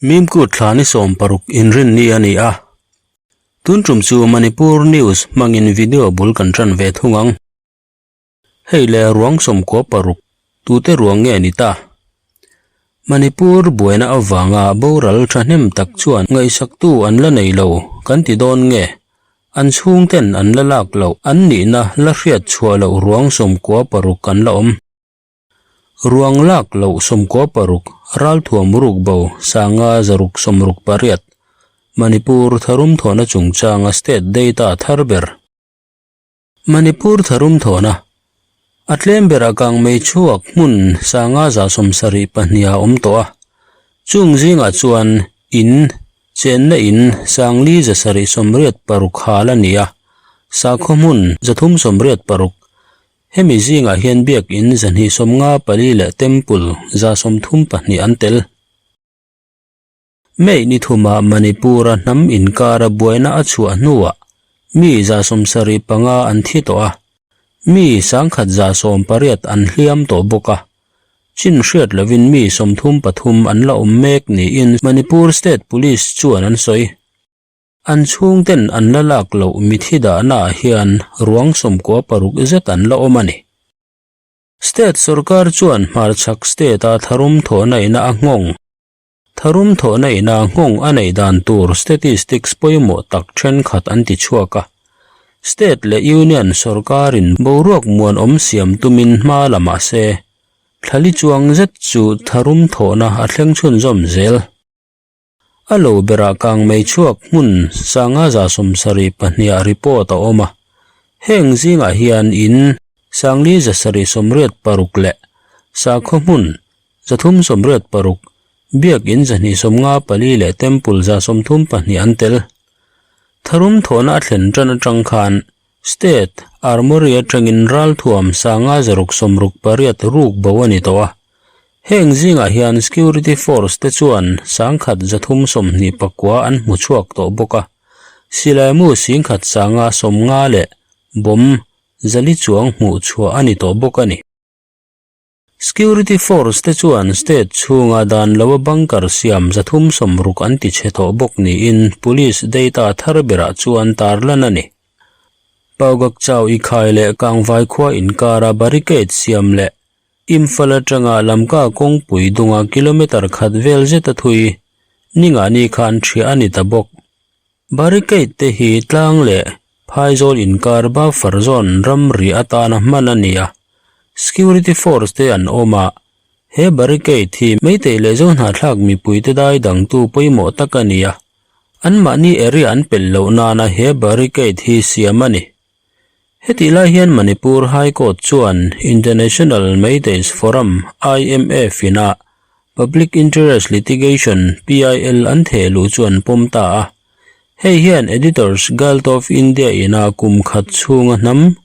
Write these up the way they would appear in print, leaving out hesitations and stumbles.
Mimkut thla ni 16 inrinni a ni a. Tun tum chu Manipur News hmangin video bul kan tan ve thung ang. Hei le ruang 16 tute ruang nge ni ta? Manipur buaina avanga boral thahnem tak chuan ngaihsaktu an la nei lo kan ti dawn nge? An chhungten an la lak loh an nihna la hriat chhuah loh ruang 96 an la awm. Ruang lak loh 16, ralthuam ruk bo 568, Manipur tharum thawhna chungchanga state data thar ber. Manipur tharum thawhna, A tlem berah kangmei chhuak hmun 572 a awm tawh a, chung zingah chuan in, chenna in 4,786 hal a ni a, sakhaw hmun 386, Hemi zingah hian biakin 254 leh temple 32 an tel. May ni thuma Manipur-a hnam inkara buaina a chhuah hnuah mi 75 an thi tawh a, mi 118 an hliam tawh bawk a. Chin hriat lovin mi 33 an la awm mek niin Manipur State Police chuan an sawi. An chhungten an la lak loh mithi dahnaah hian ruang 96 zet an la awm a ni. State sorkar chuan hmarchhak state-a tharum thawhna ina a nghawng tharum thawhna ina nghawng a neih dan tur statistics pawimawh tak thenkhat an ti chhuak a. State leh Union sorkarin boruak muanawm siam tumin hma la mah se, thlali chuang zet chu tharum thawhna a thleng chhunzawm zel. A lo berah kangmei chhuak hmun 572 ah report a awm a, heng zingah hian in 4,786 leh sakhaw hmun 386, biakin 254 leh temple 132 an tel. Tharum thawhna a thlen tan atang khan State Armory atangin ralthuam 568 ruk bo a ni tawh a. Heng zingah hian Security Force te chuan 1,329 an hmu chhuak tawh bawk a. Silaimu singkhat 150 leh bomb 400 chuang hmuh chhuah a ni tawh bawk a ni. Security Force te chuan state chhunga dan loa bunker siam 360 an ti chhe tawh bawk niin police data thar berah chuan tarlan a ni. Pawgakchau ikhai leh Kangvai khua inkara barricade siam leh Imphal atanga Lamka kawngpui dunga kilometre khat vel zeta thui ningah ni khan thiah a ni ta bawk. Barricade te hi tlang leh phaizawl inkar buffer zone ramri atana hman a ni a, security force te an awm a, he barricade hi Meitei leh Zohnahthlak mipui te dai dangtu pawimawh tak a ni a, anmahni area an pelh loh nana he barricade hi siam a ni. Hetih lai hian Manipur High Court chuan International Meiteis Forum, IMF, ina Public Interest Litigation, PIL, an theh luh chu an pawm ta a. Hei hian Editors Guild of India ina kum khat chhunga hnam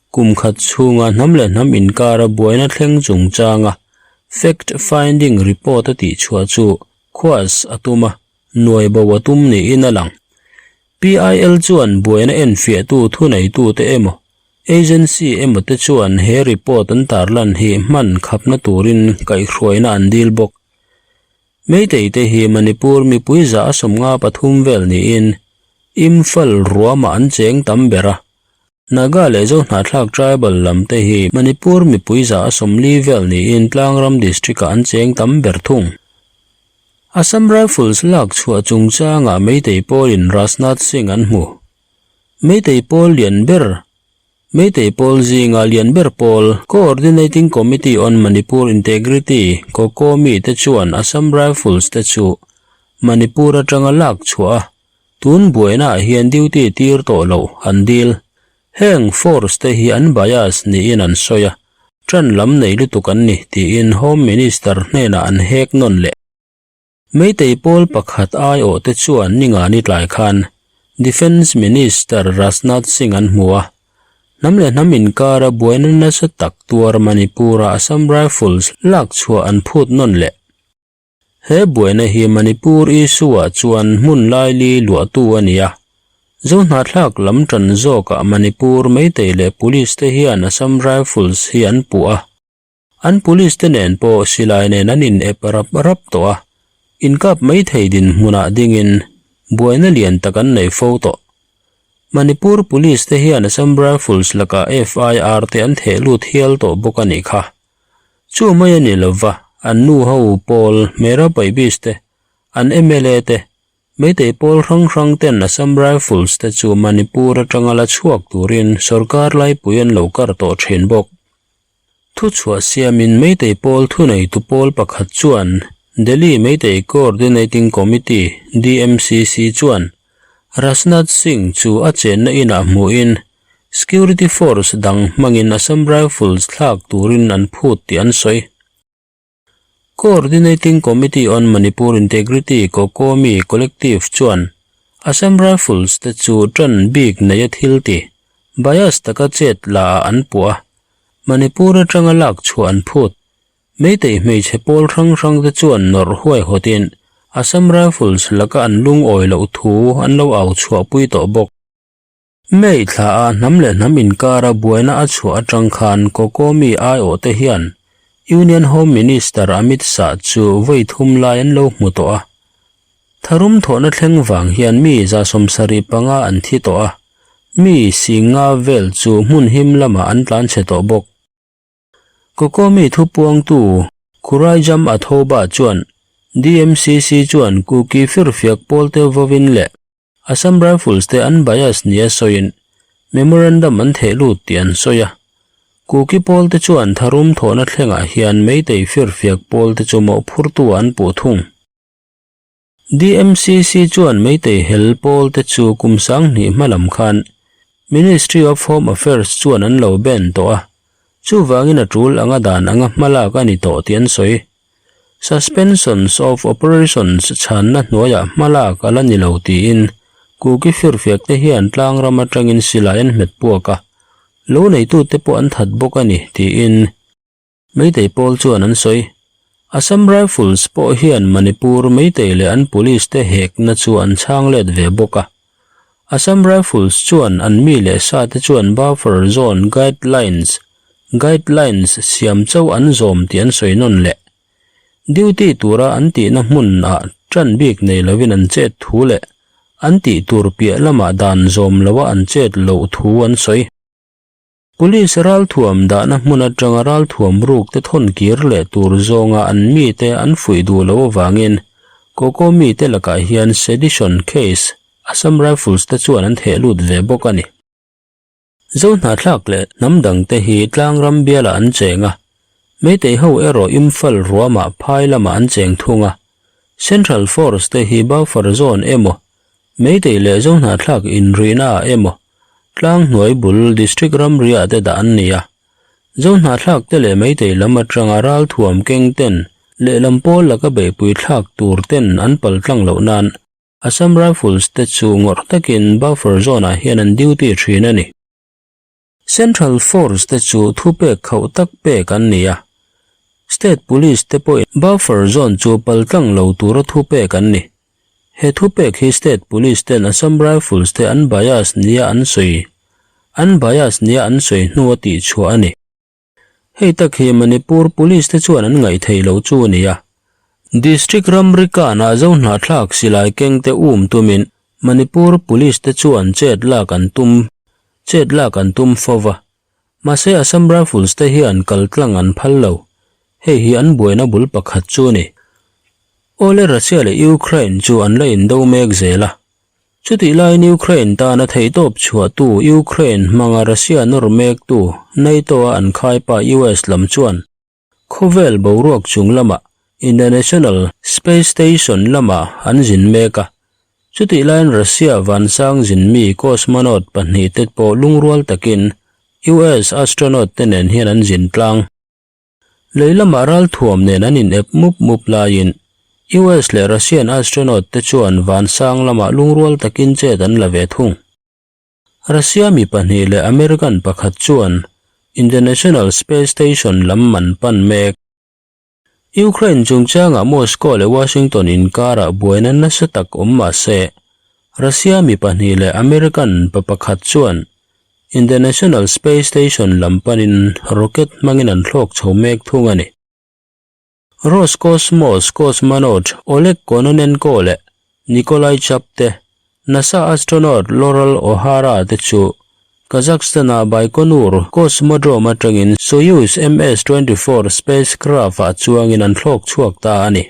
kum khat chhunga hnam leh hnam inkara buaina thleng chungchanga fact finding report a tih chhuah chu khuas a tum a, nuai bo a tum niin a lang. PIL chuan buaina enfiahtu thuneitute emaw Agency emaw te chuan he report an tarlan hi hman khapna turin kaihhruaina an dil bawk. Meitei te hi Manipur mipui za a 53 vel niin Imphal ruamah an cheng tam ber a. Naga leh Zohnahthlak tribal lam te hi Manipur mipui za a 40 vel niin Tlangram district-ah an cheng tam ber thung. Assam Rifles lak chhuah chungchangah Meitei pawlin Rajnath Singh an hmu. Meitei pawl lian ber Meitei pawl zinga lian ber pawl Coordinating Committee on Manipur Integrity, COCOMI, te chuan Assam Rifles te chu Manipur atanga lak chhuah a, tun buainaah hian duty tir tawh loh an dil. Heng force te hi an bias niin an sawi a, tan lam nei lutuk an ni tiin Home Minister hnenah an hek nawn leh. Meitei pawl pakhat aiawh te chuan ningani tlai khan Defence Minister Rajnath Singh an hmu a, hnam leh hnam inkara buaina nasa tak tuar Manipur-a Assam Rifles lak chhuah an phut nawn leh. He buaina hi Manipur issue-ah chuan hmun laili luahtu a ni a, Zohnahthlak lam tan zawkah Manipur Meitei leh Police te hian Assam Rifles hi an puh a. An police te nen pawh silai nen an in ep rap rap tawh a. Inkap mai thei dinhmunah dingin buaina lian tak an nei fo tawh. Manipur Police te hian Assam Rifles lakah FIR te an theh lut hial tawh bawk a nih kha. Chu mai a ni lova, an nu ho pawl Mera Paibis te, an mla te, Meitei pawl hrang hrang ten Assam Rifles te chu Manipur atanga la chhuak turin sorkar laipui an lo kar tawh thin bawk. Thuchhuah siamin Meitei pawl thuneitu pawl pakhat chuan Delhi Meitei Coordinating Committee, DMCC, chuan Rajnath Singh chu a chenna inah hmuhin security force dang hmangin Assam Rifles thlak turin an phut tih an sawi. Coordinating Committee on Manipur Integrity, Cocomi, Collective chuan Assam Rifles te chu ṭan bik neia thil ti, bias taka chet la ah an puh a, Manipur aṭanga lak chhuah an phut. Meitei hmeichhe pawl hrang hrang te chuan nawrh huaihawtin Assam Rifles laka an lungawi loh thu an lo au chhuahpui tawh bawk. May thla a hnam leh hnam inkara buaina a chhuah atang khan Kokomi aiawhte hian Union Home Minister Amit Shah chu vawi thum lai an lo hmu tawh a. Tharum thawhna thleng vang hian mi 75 an thi tawh a, mi 50 vel chu hmun him lamah an tlanchhe tawh bawk. Kokomi thupuangtu Khuraijam Athoba chuan DMCC chuan Kuki firfiak pawlte vawin leh Assam Rifles te an bias nia sawiin memorandum an theh lut tih an sawi a. Kuki pawl te chuan tharum thawhna thlengah hian Meitei firfiak pawl te chu mawhphurtu ah an puh thung. DMCC chuan Meitei hel pawl te chu kum 2000 hma lam khan Ministry of Home Affairs chuan an lo ban tawh a, chuvangin a tul anga dan anga hmalak a ni tawh tih an sawi. Suspensions of Operations chhanna hnuaiah hmalak a la ni lo tiin Kuki firfiak te hian tlangram atangin silai an hmet puak a, lo neitute pawh an that bawk a ni tiin Meitei pawl chuan an sawi. Assam Rifles pawh hian Manipur Meitei leh an police te hekna chu an chhang let ve bawk a. Assam Rifles chuan an mi leh sa te chuan buffer zone guidelines guidelines siam chauh an zawm tih an sawi nawn leh. Duty tura an tihna hmun ah ṭan bik nei lovin an chet thu leh an tih tur piah lamah dan zawm loha an chet loh thu an sawi. Police ralthuam dahna hmun atanga ralthuam ruk te thawn kir leh tur zawnga an mite an fuih duh loh avangin Koko mite lakah hian sedition case Assam Rifles te chuan an theh lut ve bawk a ni. Zohnahthlak leh hnam dangte hi tlangram bialah an cheng a, Meitei ho erawh Imphal ruamah phai lamah an cheng thung a. Central Force te hi buffer zone emaw, Meitei leh Zohnahthlak inrihna ah emaw, tlang hnuai bul district ramriah te dah an ni a. Zohnahthlak te leh Meitei lam atanga ralthuam keng ten lehlam pawl laka beihpui thlak tur ten an paltlang loh nan Assam Rifles te chu ngawrh takin buffer zone ah hian an duty thin a ni. Central Force te chu thupek khauh tak pek an ni a, State Police te pawhin buffer zone chu paltlang lo tura thupek an ni. He thupek hi State Police ten Assam Rifles te an bias nia an sawi an bias nia an sawi hnu a tihchhuah a ni. Hei tak hi Manipur Police te chuan an ngaih theih loh chu a ni a. District ramri kanah Zohnahthlak silai keng te um tumin Manipur Police te chuan chet lak an tum chet lak an tum fo va. Mahse Assam Rifles te hian kal tlang an phal lo. Hei hi an buaina bul pakhat chu a ni. Awle Russia leh Ukraine chu an la indo mek zel a. Chutih laiin Ukraine tana theihtawp chhuahtu Ukraine hmanga Russia nawr mektu NATO-a an khaipa US lam chuan khawvel boruak chung lamah International Space Station lamah an zin mek a. Chutih laiin Russia vansang zinmi cosmonaut pahnihte pawh lungrual takin US astronaut te nen hian an zin tlang. Lei lamah ralthuam nen an inep mup mup laiin US leh Russian astronaut te chuan vansang lamah lungrual takin chet an la ve thung. Russia mi pahnih leh American pakhat chuan International Space Station lam an pan mek. Ukraine chungchangah Moscow leh Washington inkarah buaina nasa tak awm mah se, Russia mi pahnih leh American pa pakhat chuan International Space Station lam panin rocket hmangin an thlawk chho mek thung a ni. Roscosmos cosmonaut Oleg Kononenko leh Nikolai Chub te, NASA astronaut Loral O'Hara te chu Kazakhstan-a Baikonur Cosmodrome atangin Soyuz MS 24 spacecraft-ah chuangin an thlawk chhuak ta a ni.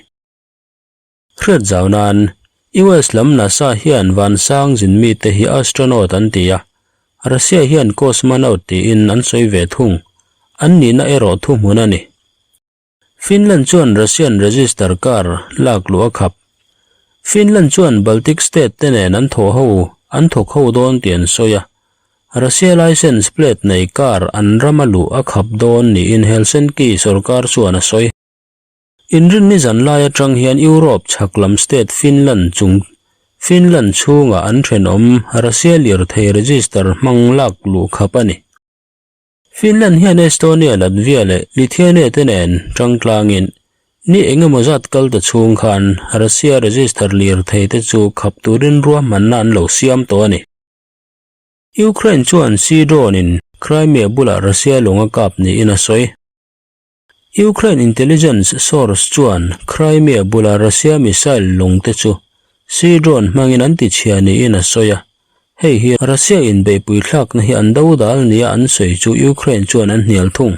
Hriat zau nan, US lam NASA hian vansang zin mite hi astronaut an ti a, Russia hian cosmonaut tiin an sawi ve thung. An nihna erawh thuhmun a ni. Finland chuan Russian register car lak luh a khap. Finland chuan Baltic state te nen an thawh ho an thawk ho dawn tih an sawi a, Russia license plate nei car an rama luh a khap dawn niin Helsinki sorkar chuan a sawi. Inrinni zan lai atang hian Europe chhak lam state Finland chung Finland chhungah an thenawm Russia lirthei register hmang lak luh khap a ni. Finland hian Estonia, Latvia leh Lithuania te nen tangtlangin ni eng emaw zat kal ta chhung khan Russia register lirthei te chu khap turin ruahmanna an lo siam tawh a ni. Ukraine chuan sea drone in Crimea bulah Russia lawng a kap niin a sawi. Ukraine intelligence source chuan Crimea bula Russia missile lawng te chu sea drone hmangin an tichhia niin a sawi a, hei hi Russia in beihpui thlakna hi an do dal nia an sawi chu Ukraine chuan an hnial thung.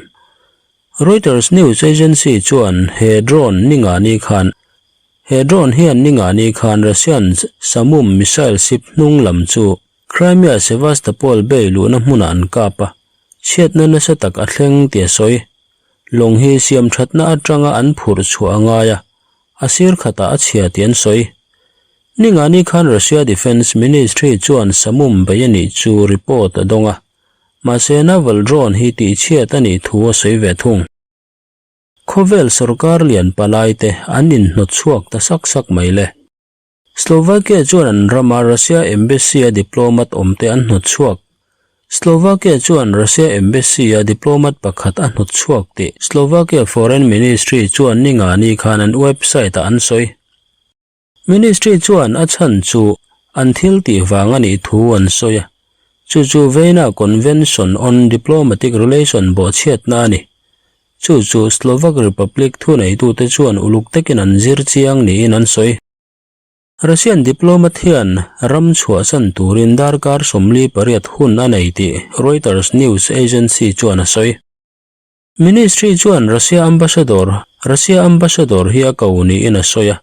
Reuters news agency chuan he drone ni nga ni khan he drone hian ni nga ni khan Russian Samum missile ship hnung lam chu Crimea Sevastopol bay luhna hmunah an kap a, chhiatna nasa tak a thleng tih a sawi. Lawng hi siam thatna atanga an phurh chhuah a ngai a, a sir khatah a chhia tih an sawi. Ningani khan Russia Defence Ministry chuan Samum bei a nih chu report a dawng a, mahse naval drone hi tihchhiat a nih thu a sawi ve thung. Khawvel sorkar lian palaite an inhnawt chhuak ta sak sak mai le. Slovakia chuan an rama Russia Embassy-a diplomat awmte an hnawt chhuak. Slovakia chuan Russia Embassy-a diplomat pakhat a hnawt chhuak tih Slovakia Foreign Ministry chuan ni ngani khan an website-ah an sawi. Ministry chuan a chhan chu an thil tih vang a nih thu an sawi a, chu chu Vienna Convention on Diplomatic Relation bawhchhiatna a ni. Chu chu Slovak Republic thuneitute chuan uluk takin an zir chiang niin an sawi. Russian diplomat hian ram chhuahsan turin darkar 48 hun a nei tih Reuters news agency chuan a sawi. Ministry chuan Russia ambassador Russia ambassador hi a ko niin a sawi a,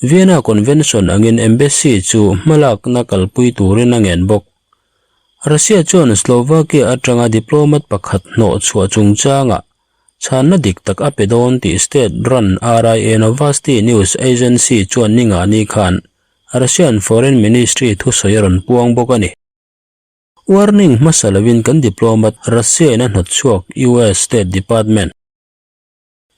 Vienna Convention angin embassy chu hmalakna kalpui turin a ngen bawk. Russia chuan Slovakia atanga diplomat pakhat hnawh chhuah chungchangah chhanna dik tak a pe dawn tih state run RIA Novosti news agency chuan ningani khan Russian Foreign Ministry thusawi a rawn puang bawk a ni. Warning hmasa lovin kan diplomat Russia in a hnawt chhuak US State Department.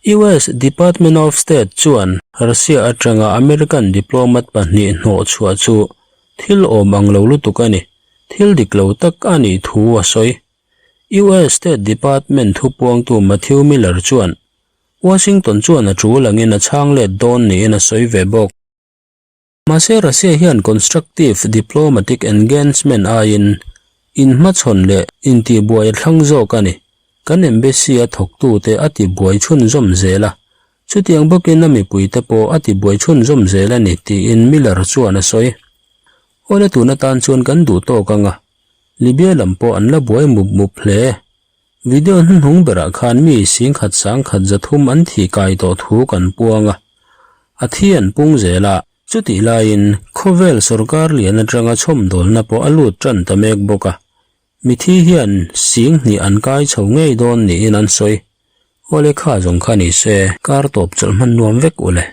US Department of State chuan Russia atanga American diplomat pahnih hnawh chhuah chu thil awm ang lo lutuk a ni, thil dik lo tak a nih thu a sawi. US State Department thupuangtu Matthew Miller chuan Washington chuan a tul angin a chhang let dawn niin a sawi ve bawk. Mahse Russia hian constructive diplomatic engagement aiin inhmachhawn leh intihbuai a thlang zawk a ni. Kan embassy a thawktute a tibuai chhunzawm zel a, chutiang bawkin a mipuite pawh a tibuai chhunzawm zel a ni, tiin Miller chuan a sawi. Awle tun atan chuan kan duh tawk ang a, Libya lam pawh an la buai mup mup hle. Video hnuhnung berah khan mi singkhat sangkhat 300 an thih kai tawh thu kan puang a, a thi an pung zel a. Chutih laiin khawvel sorkar lian atanga chhawmdawlna pawh a lut tan ta mek bawk a, mithi hian sing hnih an kai chho ngei dawn niin an sawi. Awle kha zawng kha ni se, kar tawp chawlh hman nuam vek u le.